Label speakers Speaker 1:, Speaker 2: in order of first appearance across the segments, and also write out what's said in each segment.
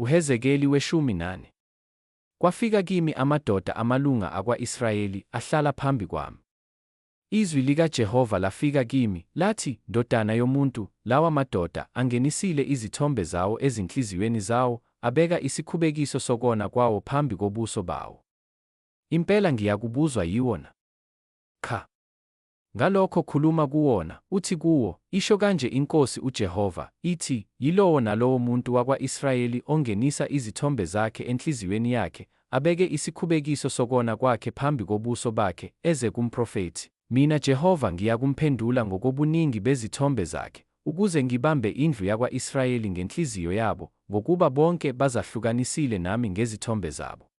Speaker 1: Uhezekeli 14. Kwafika kimi amadoda amalunga akwa-Israyeli, ahlala phambi kwami. Izwi likaJehova lafika kimi, lathi, Ndodana yomuntu, lawa madoda angenisile izithombe zawo ezinhliziyweni zawo, abeka isikhubekiso sokona kwawo phambi kobuso bawo. Impela ngiyakubuzwa yiwo na? Qha. Ngalokho khuluma kuwona, uthi kuwo, Isho kanje iNkosi uJehova, ithi, Yilowo nalowo muntu wakwa-Israyeli ongenisa izithombe zakhe enhliziyweni yakhe, abeke isikhubekiso sokona kwakhe phambi kobuso bakhe, eze kumprofethi, mina Jehova ngiyakumphendula ngokobuningi bezithombe zakhe, ukuze ngibambe indlu yakwa-Israyeli ngenhliziyo yabo, ngokuba bonke bazahlukanisile nami ngezithombe zabo.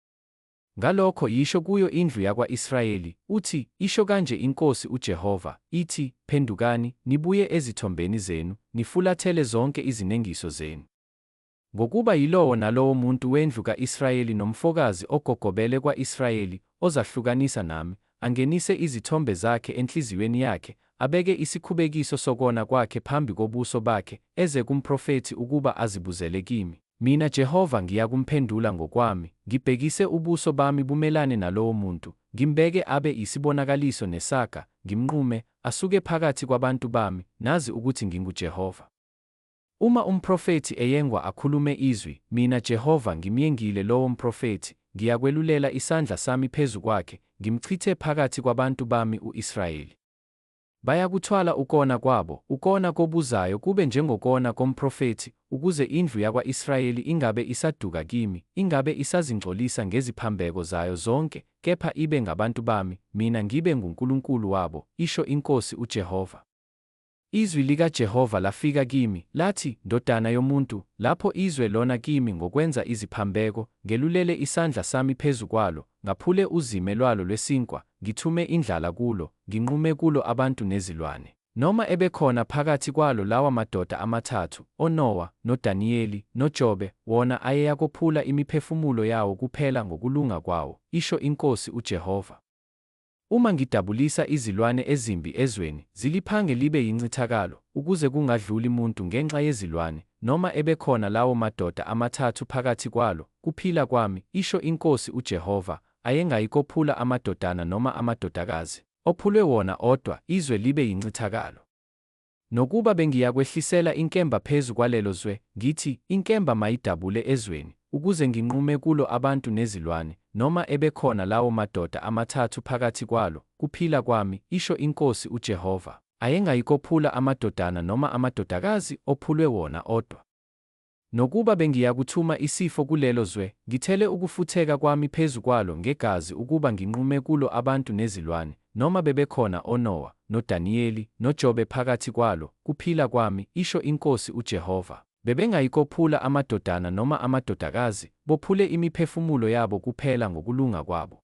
Speaker 1: Ngalokho yisho kuyo indlu yakwa-Israyeli, uthi, Isho kanje iNkosi uJehova, ithi, Phendukani, nibuye ezithombeni zenu, nifulathele zonke izinengiso zenu. Ngokuba yilowo nalowo muntu wendlu ka-Israyeli nomfokazi ogogobele kwa-Israyeli, ozahlukanisa nami, angenise izithombe zakhe enhliziyweni yakhe, abeke isikhubekiso sokona kwakhe phambi kobuso bakhe, eze kumprofethi ukuba azibuzele kimi. Mina Jehova ngiyakumphendula ngokwami, ngibhekise ubuso bami bumelane nalowo muntu, ngimbeke abe yisibonakaliso nesaga, ngimnqume, asuke phakathi kwabantu bami, nazi ukuthi nginguJehova. Uma umprofethi eyengwa akhulume izwi, mina Jehova ngimyengile lowo mprofethi, ngiyakwelulela isandla sami phezu kwakhe, ngimchithe phakathi kwabantu bami u-Israyeli. Bayakuthwala ukona kwabo, ukona kobuzayo kube njengokona komprofethi, ukuze indlu yakwa-Israyeli ingabe isaduka kimi, ingabe isazingcolisa ngeziphambeko zayo zonke, kepha ibe ngabantu bami, mina ngibe nguNkulunkulu wabo, isho iNkosi uJehova. Izwi likaJehova lafika kimi, lathi, Ndodana yomuntu, lapho izwe lona kimi ngokwenza iziphambeko, ngelulele isandla sami phezu kwalo, ngaphule uzime lwalo lwesinkwa, ngithume indlala kulo, nginqume kulo abantu nezilwane. Noma ebekhona phakathi kwalo lawa madoda amathathu, oNowa, noDaniyeli, noJobe, wona ayeyakophula imiphefumulo yawo kuphela ngokulunga kwawo, isho iNkosi uJehova. Uma ngidabulisa izilwane ezimbi ezweni, ziliphange libe yincithakalo, ukuze kungadluli muntu ngenxa yezilwane, noma ebekhona lawo madoda amathathu phakathi kwalo, kuphila kwami, isho iNkosi uJehova, ayengayikophula amadodana noma amadodakazi, ophulwe wona odwa, izwe libe yincithakalo. Nokuba bengiyakwehlisela inkemba phezu kwalelo zwe, ngithi, Inkemba mayidabule ezweni, ukuze nginqume kulo abantu nezilwane, noma ebekhona lawo madoda amathathu phakathi kwalo, kuphila kwami, isho iNkosi uJehova, ayengayikophula amadodana noma amadodakazi, ophulwe wona odwa. Nokuba bengiyakuthuma isifo kulelo zwe, ngithele ukufutheka kwami phezu kwalo ngegazi ukuba nginqume kulo abantu nezilwane, noma bebekhona oNowa, noDaniyeli, noJobe phakathi kwalo, kuphila kwami, isho iNkosi uJehova, bebengayikophula amadodana noma amadodakazi, bophule imiphefumulo yabo kuphela ngokulunga kwabo.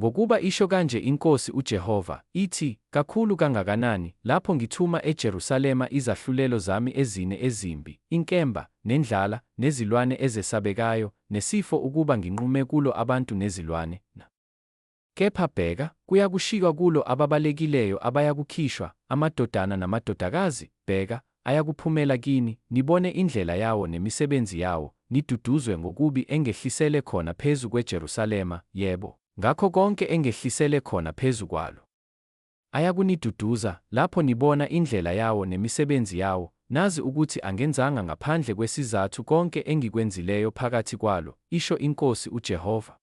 Speaker 1: Ngokuba isho kanje iNkosi uJehova, ithi, Kakhulu kangakanani, lapho ngithuma eJerusalema izahlulelo zami ezine ezimbi, inkemba, nendlala, nezilwane ezesabekayo, nesifo ukuba nginqume kulo abantu nezilwane, na? Kepha bheka, kuyakushiywa kulo ababalekileyo abayakukhishwa, amadodana namadodakazi, bheka, ayakuphumela kini, nibone indlela yawo nemisebenzi yawo, niduduzwe ngokubi engehlisele khona phezu kweJerusalema, yebo, ngakho konke engehlisele khona phezu kwalo. Ayakuniduduza, lapho nibona indlela yawo nemisebenzi yawo, nazi ukuthi angenzanga ngaphandle kwesizathu konke engikwenzileyo phakathi kwalo, isho iNkosi uJehova.